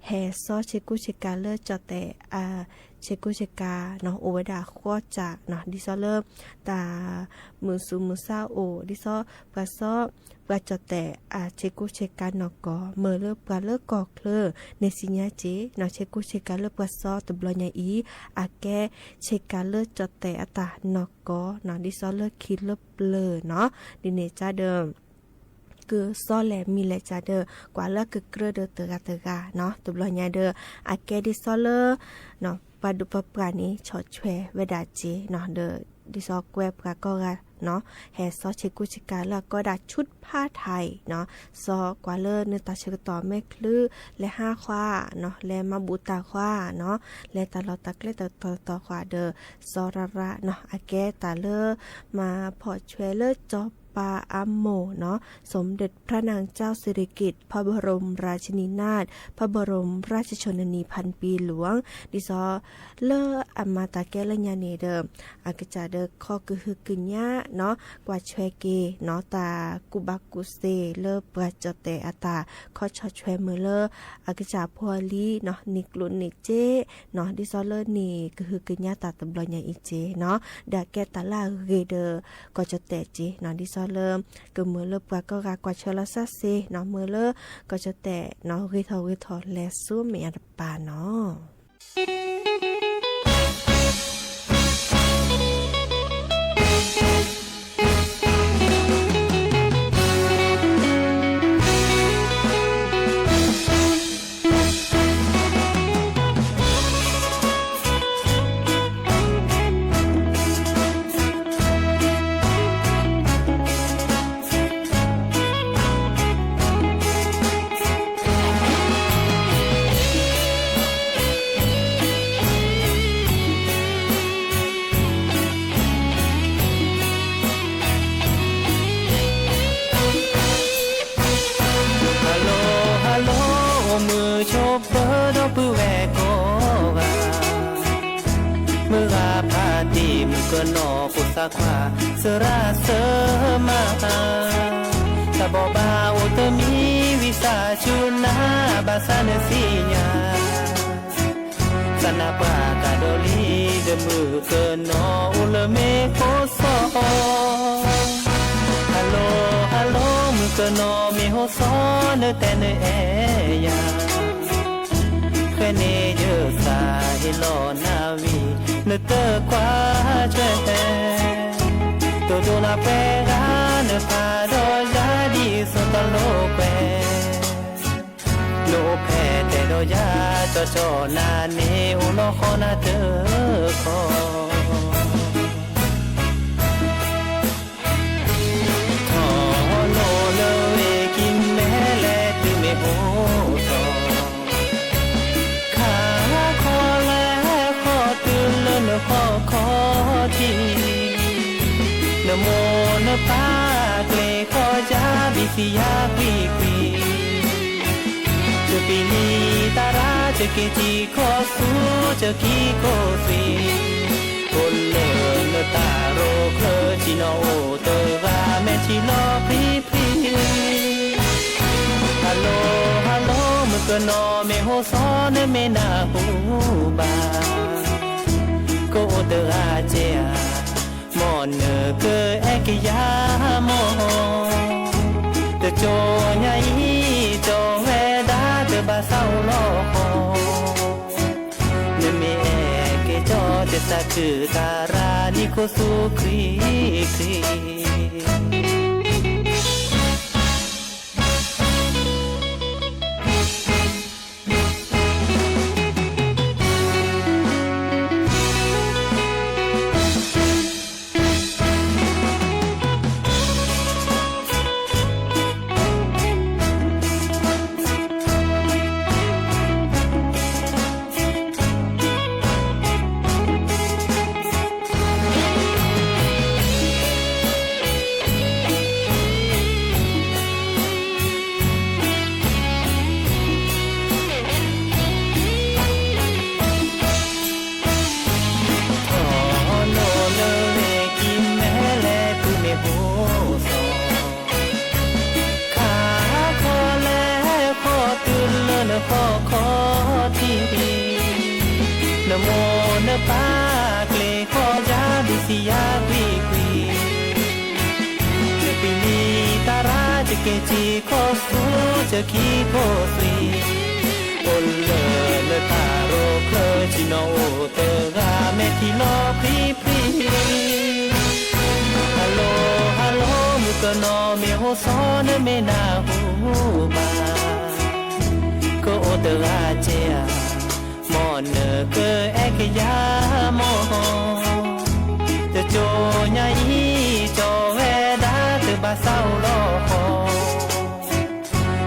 ဟဲစီဆ့ကူဆ့ကၤလၢကၠီၣ်တဲာ် ဆ့ကူဆ့ကၤနီၤ အိၣ်ဝဲဒၣ်ဃီစၢ်နီၤ ဒ်သိးလၢ တၢ်မုာ်သူၣ်မုာ်သးအိၣ် ဒ်သိးပှၤစီ ပှၤကၠီၣ်တဲာ်အဆ့ကူဆ့ကၤနီၢ်ကီၢ် မ့ၢ်လၢပှၤလၢကီၢ်ချၢန့ၣ် စံၣ်ညါစ့နီၤ ဆ့ကူဆ့ကၤလၢပှၤစီတဘျီညါအံၤ အကဲဆ့ကၤလၢကၠီၣ်တဲာ်အတၢ်နီၢ်ကီၢ်နီၤ ဒ်သိးလၢခံလၢပျၢၤနီၤ ဒ်န့ၣ်ကဒီး ကစီလဲၣ်မံၤလဲၣ်ကဒီး ကွၢ်လၢကကြၢးဒီးတဂၤတဂၤနီၤ တဘျီညါဒီး အကဲဒ်သိးလၢ ပှၤဒိၣ်ပပှၢ်န့ၣ် ဆီၣ်ထွဲဝဲဒၣ်စ့နီၤ ဒီး ဒ်သိးကွဲပှၤကိးဂၤနီၤ ဟဲစီဆ့ကူဆ့ကၤလၢအကီးဒၣ် ชุดผ้าไทยနီၤ စီကွၢ်လၢနတၢ်ဆၢကတီၢ်မဲာ်ချုး လဲၤဟးဃီနီၤ လဲၤမၤဘူၣ်တၢ်ဃီနီၤ လဲၤတၢ်လီၢ်တၢ်ကျဲတတီၤတတီၤဃီဒီး စီရၤရၤနီၤ အကဲတၢ်လၢ မၤဖီၣ်ထွဲလၢစီၤပၤအမိၢ်နီၤ สมเด็จพระนางเจ้าสิริกิติ์ พระบรมราชินีนาถ พระบรมราชชนนีพันปีหลวง ဒ်သိး လၢအမၤတၢ်ကဲလၢညါန့ၣ်ဒီး အကစၢ်ဒီးခီကဟုကညးနီၤ ကွၢ်ထွဲက့ၤနီၤ တၢ်ကူၣ်ဘၣ်ကူၣ်သ့လၢပှၤကၠီၣ်တဲာ်အတၢ်ခီဆီၣ်ထွဲမ့ၢ်လၢ အကစၢ်ဖိအလံၤနီၤ န့ၢ်ကျိၣ်န့ၢ်စ့နီၤ ဒ်သိးလၢန့ၢ်ကဟုကညးတၢ်တဘျီညါအံၤစ့နီၤ ဒီးအကဲတၢ်လၢအဂ့ၤဒီး ကီၢ်ကၠီၣ်တဲာ်စ့နီၤ ဒ်သိးလၢ ကမ့ၢ်လၢပှၤကိးဂၤကွၢ်ထွဲလီၤစၢ်စ့နီၤ မ့ၢ်လၢ ကီၢ်ကၠီၣ်တဲာ်နီၤ ဂ့ၤထီၣ်ဂ့ၤထီၣ်လဲၤဆူမဲာ်ညါတပၤနီၤ ဟဲလိ ဟဲလိ အိၣ်မုာ်ဆိးပၢၤဒီပုၢ်ဝဲၢ်ကိးဂၤ, မုၢ်ဂၤဖးတံၢ်မုၢ်ကနီၤဖိသၣ်ခွါ သရၣ်သၢမါ, တၢ်ဘိးဘၣ်အိၣ်တမံၤဝံသးစူၤနၤ ဘၣ်ဆၣ်နသ့ၣ်ညါ သးနါပှၢ်ကဒီးလံ ဒီးမုၢ်ကနီၤအိၣ်လၢမ့ၢ်ဟိစီၤ, ဟဲလိ ဟဲလိ မုၢ်ကနီၤမ့ၢ်ဟိစီၤ နတဲနအဲၣ်ယၤ, ဖဲန့ၣ်ယသးဟ့လီၤနၤဝံၤ နတကွၢ်ထွဲ, တိၢ်ဒိၣ်နၤပှဲၤဂၤ နဖးဒီးယၤဒ်သိးတလိာ်ကွဲ နအိၣ်ဖဲတဲဒီးယၤ ကၠီကၠီနၤန့ၣ် အိၣ်လီၤဃီနၤတခီ, ထီၣ်လိၣ်လၢဝ့ၢ်ကံၤမဲလဲၣ်တုၤမ့ၢ်အိၣ်ထီၣ်, ခးခီလဲၤဃီတုၤလၢနဟီၣ်ခီထံး, နမိၢ်နပၢ်ကျဲၤဃီယၤ ဘံၣ်သံယၤကွံာ်ကွံာ် တပံၤလံတၢ်ရၣ် တက့ၤထံကီၢ်ဆူ တက့ၤခိၣ်သွံၣ်, အိၣ်လၢနတၢ်ရိၣ်ချၢ ထံနီၤအိၣ်တဂၤ မဲာ်ထံလီၤဖှံဖှံ, ကနီၤမ့ၢ်ဟိၣ်စီၤနမ့ၢ်နၢ်ဟူဘၣ်, ကအိၣ်တဂၤကဲဧါ, မ်နကအဲၣ်ကယၤမီၢ်, တကၠိညါအံၤ ကၠီဝဲဒၣ်တဘၣ်သးအိၣ်လီၤဃီ, နမ့ၢ်အဲၣ်က့ၤကၠီတသးခုတၢ်ရၤနံၣ်ခိၣ်သူခရံာ်ခရံာ်. ထီၣ်နီၢ်နီၢ်လၢနကံမဲလဲၤပုၢ်မ့ၢ်ဟိၣ်စီၤ, ခါခီလဲၤဃီတုၤလၢနဃီခီထံး, နမိၢ်နပၢ်ကျဲၤဃီယၤဒ်စံယၤကွံာ်ကွံာ်, ယပျံၤလံတၢ်ရၤ ယကဲစ့ခိၣ်ဆူ ယခံခိၣ်သွံၣ်, အိၣ်လၢနတၢ်ရိၣ်ချၢ ဆ့ၣ်နီၤအိၣ်တဂၤ မဲာ်ထံလီၤပြံပြံ. ဟါလိ ဟါလိ မုၣ်ကနီၤမ့ၢ်ဟိၣ်စီၤ နမ့ၢ်နၢ်ဟူဘၣ်, ကအိၣ်တဂၤကဲဧါ, မ်နကအဲၣ်ကယၤမီၢ်, တကၠိညါအံၤ ကၠီဝဲဒၣ်တဘၣ်သးအိၣ်လီၤဃီ,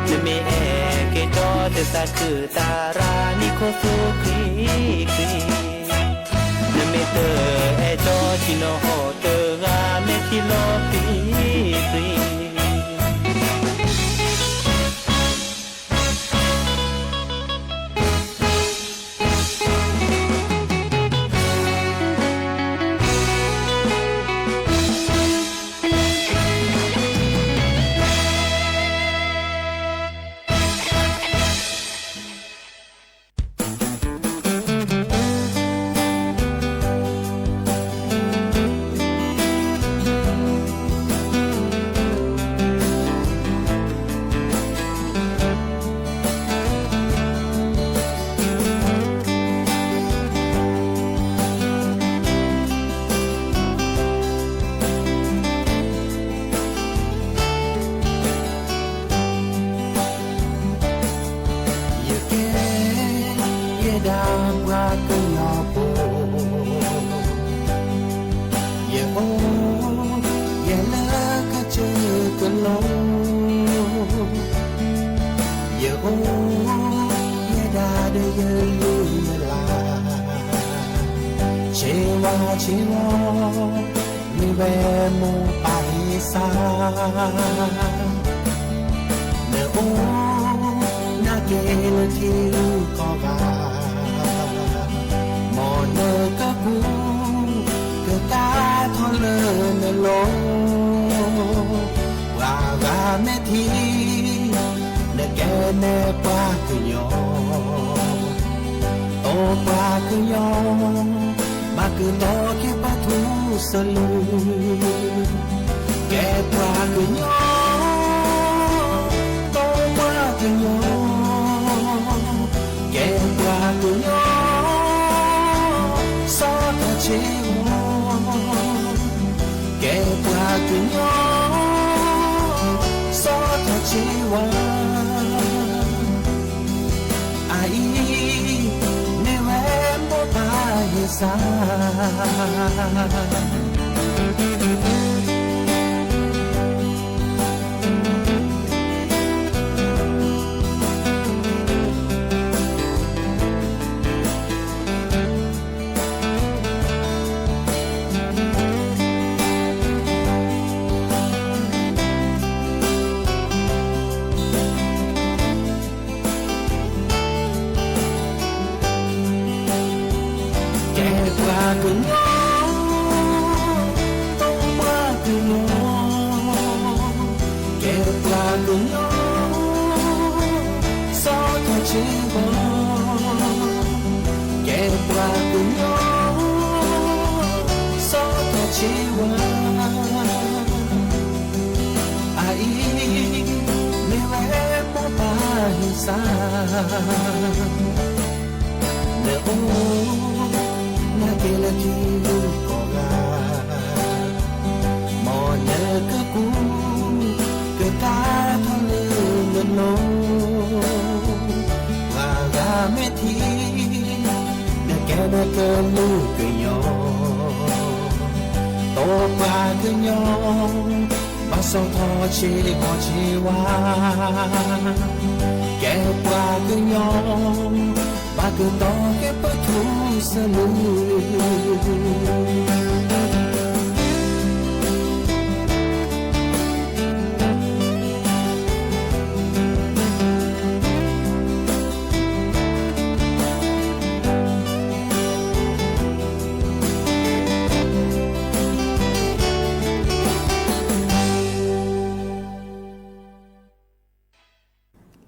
နမ့ၢ်အဲၣ်က့ၤကၠီတသးခုတၢ်ရၤနံၣ်ခိၣ်သူခရံာ်ခရံာ်, နမ့ၢ်တအဲၣ်ကၠီ ဆ့ၣ်နီၤဟီၣ်တဂၤ မဲာ်ထံလီၤပြံပြံ. ယကဲ ယဲဒၣ်ပှၤကညီဖိ, ယအိၣ်ယဲလၢကစၢၢ်ကလိ, ယအိၣ်ယဲဒၣ်ဒီးယလုၢ်ယလၢ်, ဆ့ဝါဆ့ဝီ မ့ၢ်ဝဲမိၢ်ပၢ်ဟ့ၣ်စၢ်, နအိၣ်နာ်က့ၤလၢထံဂုၤကီၢ်ဂၤ, မ်နကကူးကဒါထီၣ်လၢနလိၤ, ပှၤဂၤမဲာ်ထံ နကဲနဲပှၤကညီ, တိပှၤကညီ ဘၣ်ကတီၤက့ၤပထူစလု, ကဲပှၤကညီ, တိပှၤကညီ, ကဲပှၤကညီ, စီၤထီၣ်ဆ့ဝါ, ကဲပှၤကညီ, စီၤထီၣ်ဆ့ဝါ, အအံၤ မ့ၢ်ဝဲမိၢ်ပၢ်ဟ့ၣ်စၢ်. ကဲပှၤကညီ, တိပှၤကညီ, ကဲပှၤကညီ, စီၤထီၣ်ဆ့ဝါ, ကဲပှၤကညီ စီၤထီၣ်ဆ့ဝါ အအံၤ မ့ၢ်ဝဲမိၢ်ပၢ်ဟံးစါ နအိၣ်နာ်က့ၤလၢထံဂုၤကီၢ်ဂၤ မ်နကကူးကတၢ်ထီၣ်လၢနလိၤ ပှၤဂၤမ့ၢ်ထံၣ် နကဲနကလုာ်ကညီ တီပှၤကညီ ဘၣ်စီၤထီၣ်ဆ့ကီၢ်ဆ့ဝါ ကဲပှၤကညီ ဘၣ်ကတီၤက့ၤပထူစလူ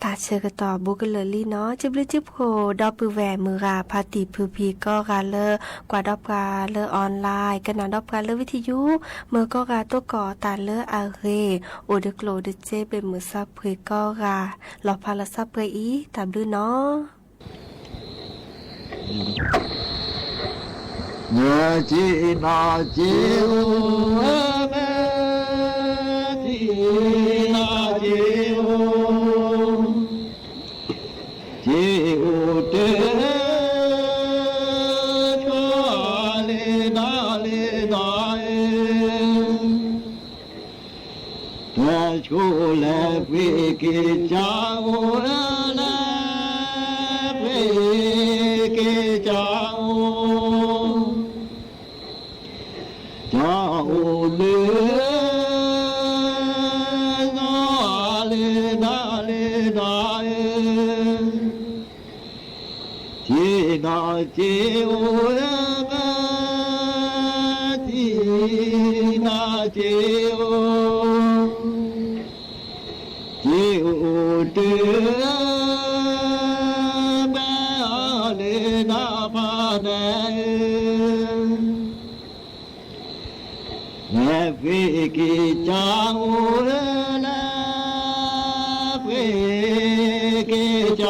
တၢ်ဆၢကတီၢ်ဘူးကလၢာ်လံနီၤ, စံးဘျုးစံးဖှိၣ် ဒီပုၢ်ဝဲၢ်မုၢ်ဂၤ ဖါတံၢ်ဖုဖံးကိးဂၤလၢ ကွၢ်ဒီးပှၤလၢ online ကနၣ်ဒီးပှၤလၢ ဝံထံယူၣ် မ့ၢ်ကိးဂၤ တိၢ်ကီၢ်တၢ်လၢအဂ့ၤ, အိၣ်ဒီးကျိၣ်ဒီးစ့ ပ့ၢ်မုၢ်ဆါဖှ့ၣ်ကိးဂၤ လီၤဖးလီၤဆါပှဲၤအံၤ တၢ်ဘျုးနီၤ. စ့နီၤစ့အိၣ် စ့နီၤစ့အိၣ်, စ့အိၣ်တ့ၢ် ဆိလ့ၣ်ဒီးလ့ၣ်ဒီး တဆိလၢပှ့ၤက့ၤကၠီအိၣ်လၢ ပှ့ၤက့ၤကၠီအိၣ်, ကၠီအိၣ်လၢ လ့ၣ်ဒီးလ့ၣ်ဒီး စ့နီၤစ့အိၣ် စ့နီၤစ့အိၣ်, စ့အိၣ်တ့ၢ် ဘၣ်အီၤလ့ၣ်ဒီးဖးဒဲး လဲၤပှ့ၤက့ၤကၠီအိၣ်လၢ ပှ့ၤက့ၤကၠီ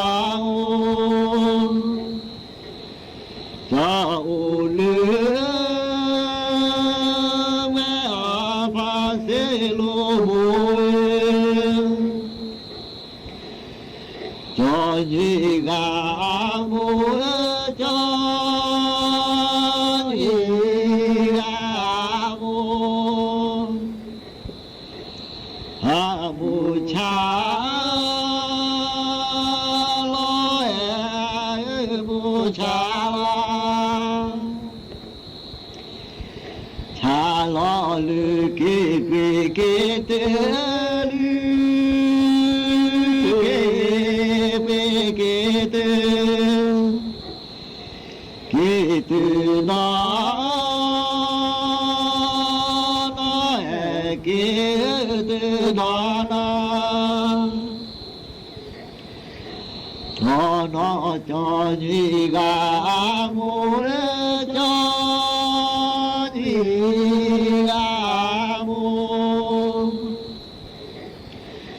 အိၣ်, ကၠီအိၣ်လၢ ဝဲအဖးစ့လိမိၣ် ကၠီနံၤဂၤအမိၢ်, ကၠီနံၤဂၤအမိၢ်, အမိၢ်ဆါလီၤ, အမိၢ်ဆါလီၤ ဆါလီၤလၢက့ၤပှ့ၤက့ၤတၢ် လၢက့ၤပှ့ၤက့ၤတၢ် က့ၤတၢ်နီၤ နီၤ က့ၤတၢ်နီၤနီၤ နီၤနီၤ ကၠီနံၤဂၤအမိၢ်, ကၠီနံၤဂၤအမိၢ်, အမိၢ်ထီၣ် ဆါ, မိၢ်ထီၣ်ဆါ ထီၣ်ဆါလၢက့ၤ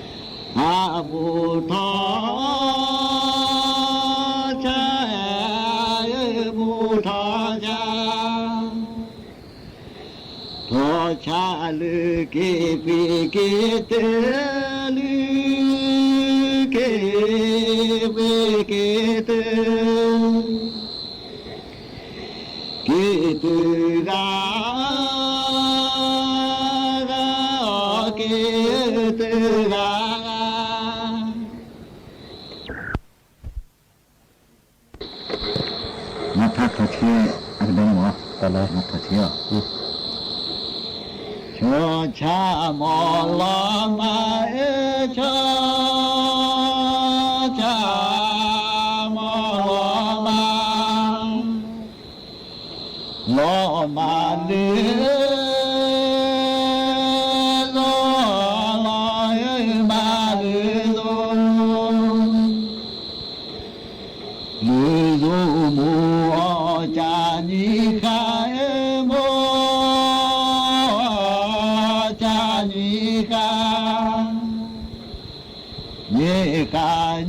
ပှ့ၤက့ၤတၢ် လၢက့ၤပှ့ၤက့ၤတၢ် က့ၤတၢ်ဂၤဂၤ က့ၤတၢ်ဂၤဂၤ မၤထါထီၣ်ဆ့ အကဒဲမ့ၢ် တၢ်လၢမၤထီၣ်ဆ့အီၤ ဆီဆါမီၤလီၤမၢ်အၢ ဆီဆါမီၤလီၤမၢ် လီၤမၢ်လၢ လီၤလီၤမၢ်လၢ လီၤ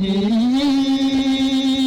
နံၤကၠိ နံၤဃၣ်နံၤကၠိ, နံၤကၠိဆီဆီ မီၤလီၤမး အၢ ဆီဆီ မီၤလီၤမး လီၤမးလၢ မၤအီၤလီၤ မၤလၢမး လၢဝဲဒီးဒီးတၢ်လၢသး အၢ ဒီး ဒီးတၢ်ပှၤဝဲ စီၤ အဲ ရ အီၤ ကၠီၤက့ၤအီၤ ကဲန့ၣ်နၤလဲၣ် လၢမွဲနံၤဃၣ်နံၤကၠိမိၢ် အၢ နံၤဃၣ်နံၤကၠိမိၢ် ကၠိမိၢ်အီၤ တဲအီၤ ကၠိမိၢ်အီၤ တဲ အီၤ တဲ ဆူပနံၤလီၤမး အၢ ဆူပနံၤလီၤမး လီၤမးတုၤ ဖံ အဲၣ် လီၤ အၢ မးတုၤဖံ လၢဖံဒီး ဒီးတၢ်လၢသး အၢ ဒီး ဒီးတၢ်ပှၤလဲၣ် စီၤ အဲ ရ အီၤ ကၠီၤက့ၤအီၤ ကဲန့ၣ်နၤလဲၣ် ဟ့ၣ်လၢပျၢၤမိၢ်ဃုတၢၢ် လၢပျၢၤမိၢ်ဃုတၢၢ် ဃုတၢၢ်ထံ န့ၣ်အဃုတၢ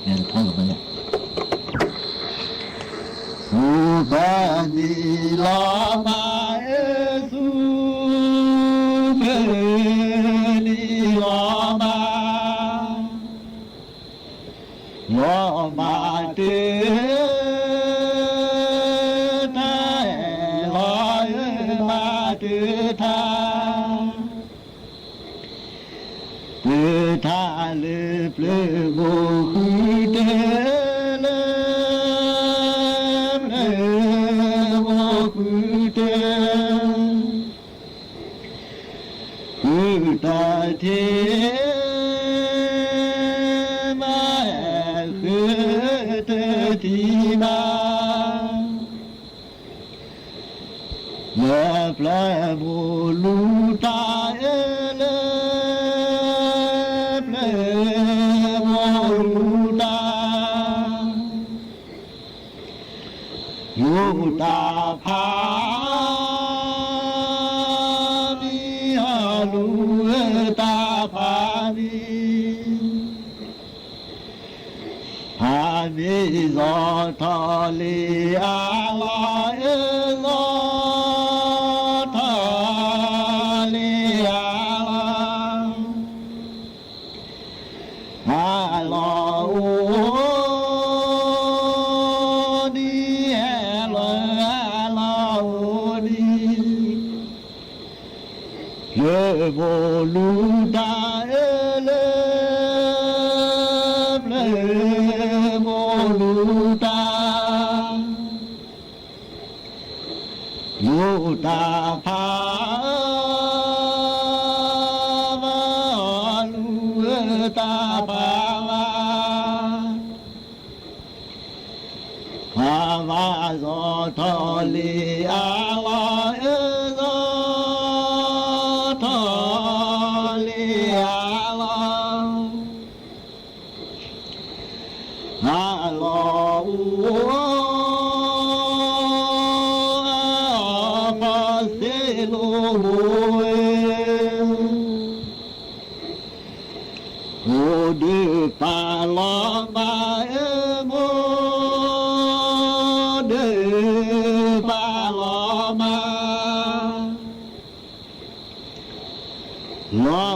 ၢ်ထံ ဆူပနံၤလီၤမး အၢ ဆူပနံၤလီၤမး လီၤမးတုၤ တၢ်အဲၣ်လီၤ အၢ မးတုၤတၢ် တုၤတၢ်လၢပျၢၤမိၢ်ဃုတၢၢ် လၢပျၢၤမိၢ်ဃုတၢၢ် ဃုတၢၢ်ထံ မၤအဲၣ်ဃုတၢၢ်ထံမး လၢပျၢၤမိၢ်လူၤတၢ် အၢ လၢပျၢၤမိၢ်လူၤတၢ် လူၤတၢ်ဖးမံ အလူၤတၢ်ဖးမံ ဖးမံ လီၤထီၣ်လံအါလီၤ အၢ လီၤထီၣ်လံအါလီၤ အါလီၤအိၣ်ဒံး အါလီၤအိၣ်ဒံး ပျၢၤမိၢ်လူၤတၢ် အၢ လၢပျၢၤမိၢ်လူၤတၢ် လူၤတၢ်ဖး မၤအီၤလူၤတၢ်ဖးမး ဖးမး လီၤထီၣ်လံအါလီၤ အၢ လီၤထီၣ်လံအါလီၤ အါလီၤအိၣ် အီၤ ဖီစ့လိမိၢ်ဝဲ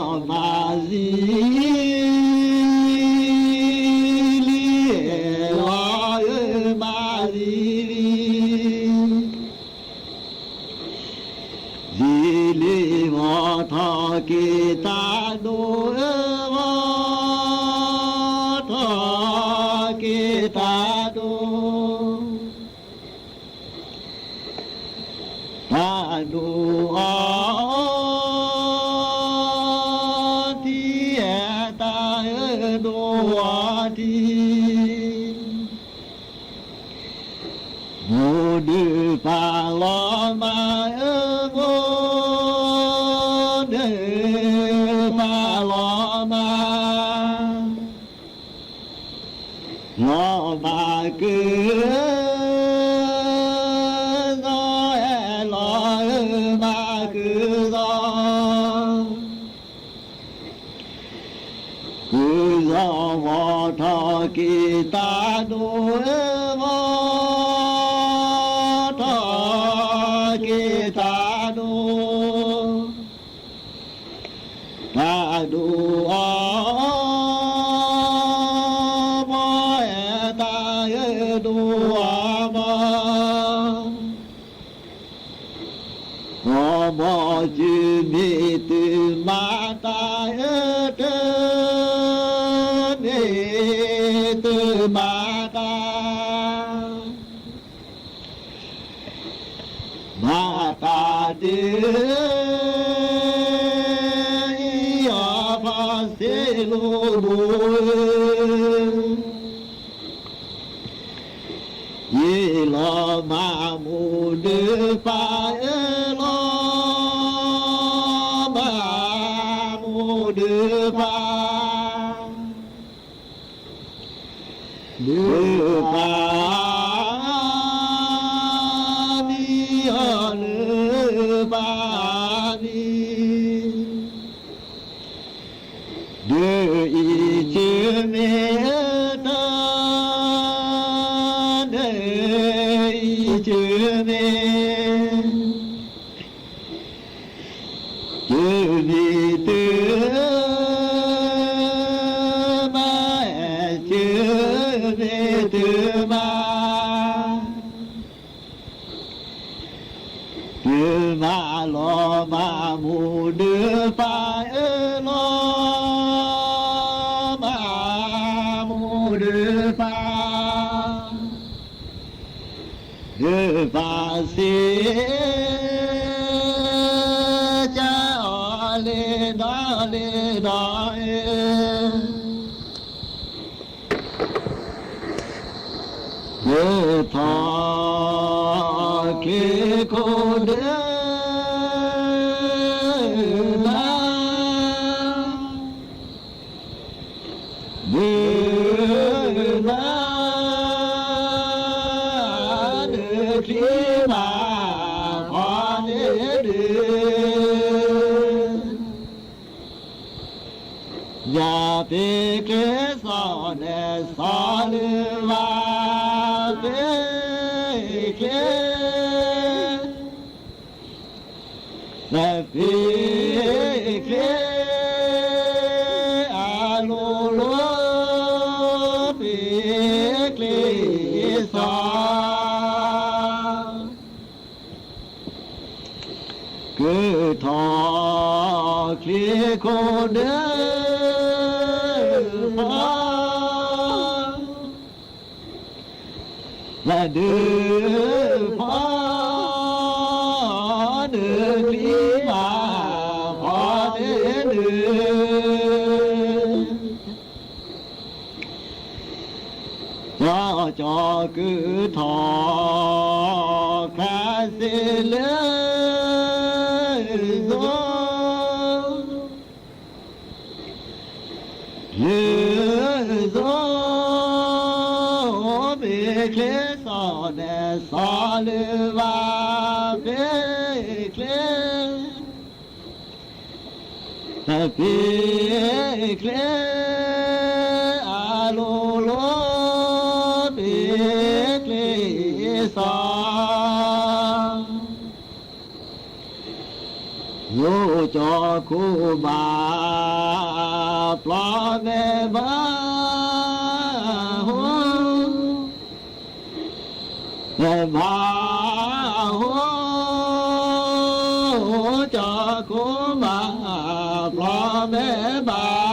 မၤသံလံ, အဲၣ်လီၤဧၢ မၤသံလံ. သံလံ ဂီၤထီၣ်က့ၤတၢ်ဒိၣ်ဧၢ, ဂီၤထီၣ်က့ၤတၢ်ဒိၣ်, တၢ်ဒိၣ်အီၤထံ, အဲၣ်တၢ်ဧၢ ဒိၣ်အီၤထံ. မိၢ်ဒုးပာ်လီၤမါဧၢ, မိၢ်ဒုးပာ်လီၤမါ, လီၤမၢ်ကုၢ်သီ, အဲၣ်လီၤဧၢ မၢ်ကုၢ်သီ. ကုၢ်သီ ဂီၤထီၣ်က့ၤတၢ်ဒိၣ်ဧၢ, ဂီၤထီၣ်က့ၤတၢ်ဒိၣ်, တၢ်ဒိၣ်အီၤဘီ, အဲၣ်တၢ်ဧၢ ဒိၣ်အီၤဘီ. ဘီဘီစုမ့ၢ်တမၤတၢ်ဧၢ, တမ့ၢ်တမၤတၢ်, မၤတၢ်ဒုးအံၤအီၤ ဖီစ့လိၣ်ဘိဧၢ. ယ့ၢ်လီၤမၢ်မိၢ်ဒုးပာ်အၢ, လီၤမၢ်မိၢ်ဒုးပာ်, ဒုးပာ်, မံအီၤလၢပာ်မံ. ဒုးအံၤစုမ့ၢ်တၢ်, ဒုးအံၤစုမ့ၢ်, စုမ့ၢ်တၢ်, မၤအဲၣ်စုမ့ၢ်တၢ်မၤ. ဒုးမၤလီၤမၢ်မိၢ်ဒုးပာ်အၢ, လီၤမၢ်မိၢ်ဒုးပာ်, ဒုးပာ်စ့, ကၢအီၤလ့ၤဒီးလ့ၤဒီးအၢ. ဒုးထီၣ်ချ့ခိၣ်ဒုးမၤ, ဒုးမၤ, ဒုးချံမၤ, ခီန့ၣ်ဒုး ယၤပ့ၤချ့စီၤနဲၣ်စီၤလၢၤဘၣ်, ပ့ၤချ့, ပ့ၤချ့, အလိၤလိၤ, ပ့ၤချ့စီၤ ကၢထီၣ်ချ့ခိၣ်ဒုးဖီ, ဒုးဖီ, ဒုးချံမၤ, ဖီန့ၣ်ဒုး ကၠီကၠီကုၢ်ထီၣ်ခါစ့လၢစိ လၢစိ မ့ၢ်ချ့စီၤနဲၣ်စီၤလၢၤဘၣ် မ့ၢ်ချ့ မ့ၢ်ချ့ အလိၤလိၤ မ့ၢ်ချ့စီၤ ယိကၠီခိၣ်မး ပျီမဲဘၣ်, ဟိ, မဲဘၣ်, ဟိ, ကၠီခိၣ်မး, ပျီမဲဘၣ်,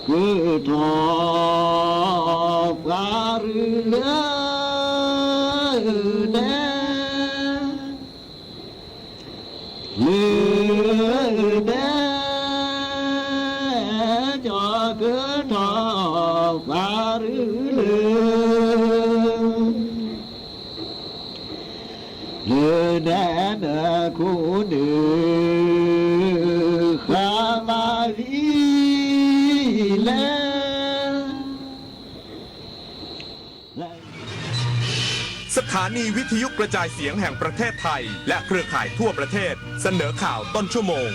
ကထီၣ်ပှၤရူလၢနဲ လၢနဲ, ကၠီကထီၣ်ပှၤရူလၢ လၢနဲနခိၣ်န့ၣ် ဃါမၤလံလဲၣ်. สถานีวิทยุกระจายเสียงแห่งประเทศไทยและเครือข่ายทั่วประเทศเสนอข่าวต้นชั่วโมง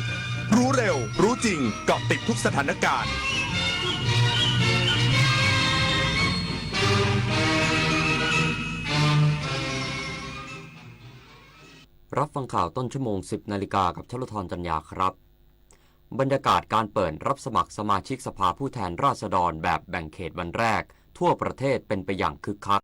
รู้เร็ว รู้จริง เกาะติดทุกสถานการณ์ รับฟังข่าวต้นชั่วโมง สิบนาฬิกา กับชลธร จันยาครับ บรรยากาศการเปิดรับสมัครสมาชิกสภาผู้แทนราษฎรแบบแบ่งเขตวันแรกทั่วประเทศเป็นไปอย่างคึกคัก